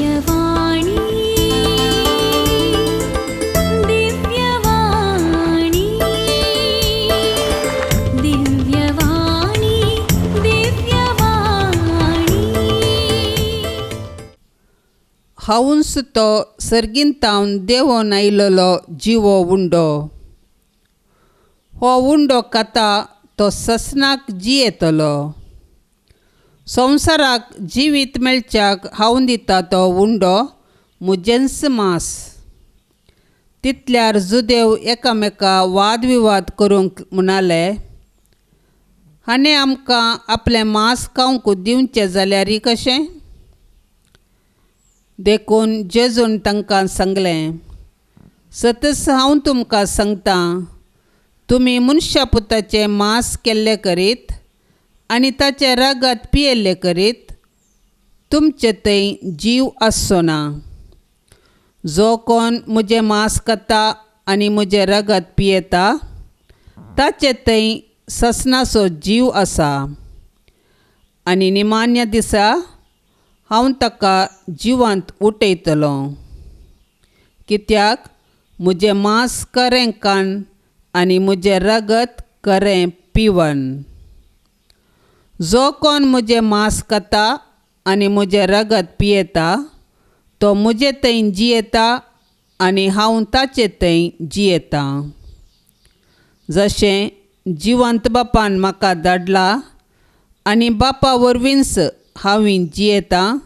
दिव्यवाणी दिव्यवाणी दिव्यवाणी दिव्यवाणी। हांवूच तो सर्गींतावन देंवोन आयिल्लो जिवो उंडो. हो उंडो खाता तो ससनाक जियेतलो. संवसाराक जिवीत मेळच्याक हांव दिता तो उंडो म्हजेंच मांस. तितल्यार जुदेव एकामेका वादविवाद करूंक म्हणाले, हाणें आमकां आपलें मांस खावंक दिवचें जाल्यार कशें? देखून जेजून तांकां सांगलें, सतच हांव तुमकां सांगतां, तुमी मनशा पुताचें मांस केल्लें करीत आनी ताचें रगत पियेल्लें करीत तुमचे थंय जीव आसचो ना. जो कोण म्हजें मांस खाता आनी म्हजें रगत पियेता ताचे थंय ससनाचो जीव आसा आनी निमाण्या दिसा हांव ताका जिवांत उठयतलो. कित्याक म्हजें मांस खरें खाण आनी म्हजें रगत खरें पिवन. जो कोण म्हजें मांस खाता आनी म्हजें रगत पियेता तो म्हजे थंय जियेता आनी हांव ताचे थंय जियेतां. जशें जिवंत बापान म्हाका धाडला आनी बापा वरवींच हांव जियेतां,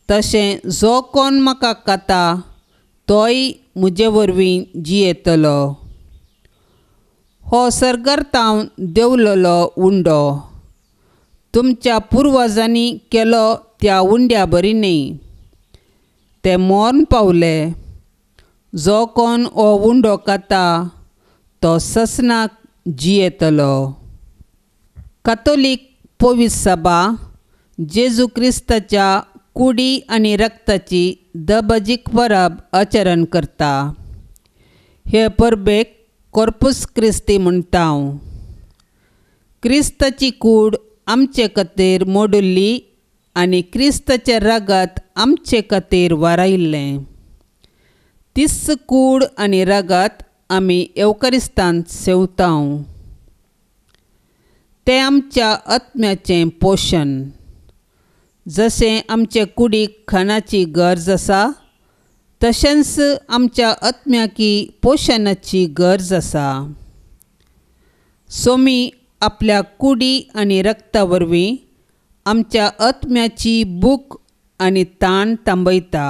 तशें जो कोण म्हाका खाता तोय म्हजे वरवीं जियेतलो. हो सर्गांतावन देंवलेलो उंडो तुमच्या पुर्वजांनी केलो त्या उंड्या बरी न्हय, ते मरण पावले. जो कोण हो उंडो खाता तो ससनाक जियेतलो. कातोलीक पवित्र सभा जेजू क्रिस्ताच्या कुडी आनी रक्ताची दबाजीक परब आचरण करता. हे परबेक कॉर्पूस क्रिस्ती म्हणटा. क्रिस्ताची कूड आमचे खातीर मोडिल्ली आनी क्रिस्ताचें रगत आमचे खातीर वारायिल्लें. तीच कूड आनी रगत आमी येवकारिस्तांत सेवता. तें आमच्या आत्म्याचें पोशण. जशें आमचे कुडीक खाणाची गरज आसा तशेंच आमच्या आत्म्याकी पोशणाची गरज आसा. सोमी आपल्या कुडी आनी रक्ता वरवीं आमच्या आत्म्याची भूक आनी ताण थांबयता.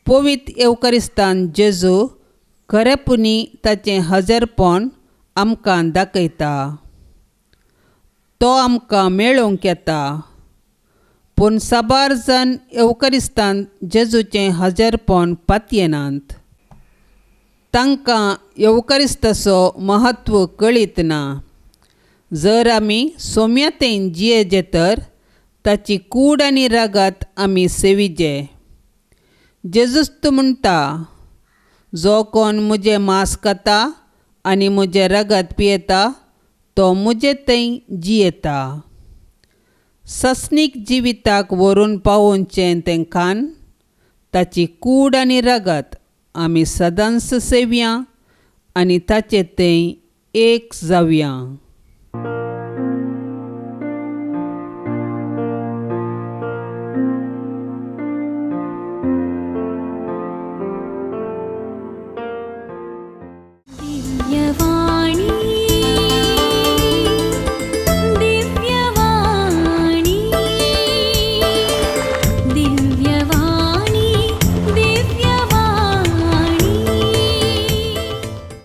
पवित्र येवकारिस्तान जेजू खरेपणी ताचें हजरपण आमकां दाखयता. तो आमकां मेळोवंक येता, पूण साबार जाण येवकारिस्तान जेजूचें हजरपण पातयेनात. तांकां येवकारिस्ताचो म्हत्व कळीत ना. जर आमी सोम्यातेन जियेजे तर ताची कूड आनी रगत आमी सेविजे. जेजूस्त म्हणटा, जो कोण म्हजें मांस खाता आनी म्हजें रगत पियेता तो म्हजे थंय जियेता. ससनीक जिविताक व्हरून पावोवचें तें खाण, ताची कूड आनी रगत आमी सदांच सेवया आनी ताचे थंय एक जावया. दिव्यवाणी दिव्यवाणी दिव्यवाणी।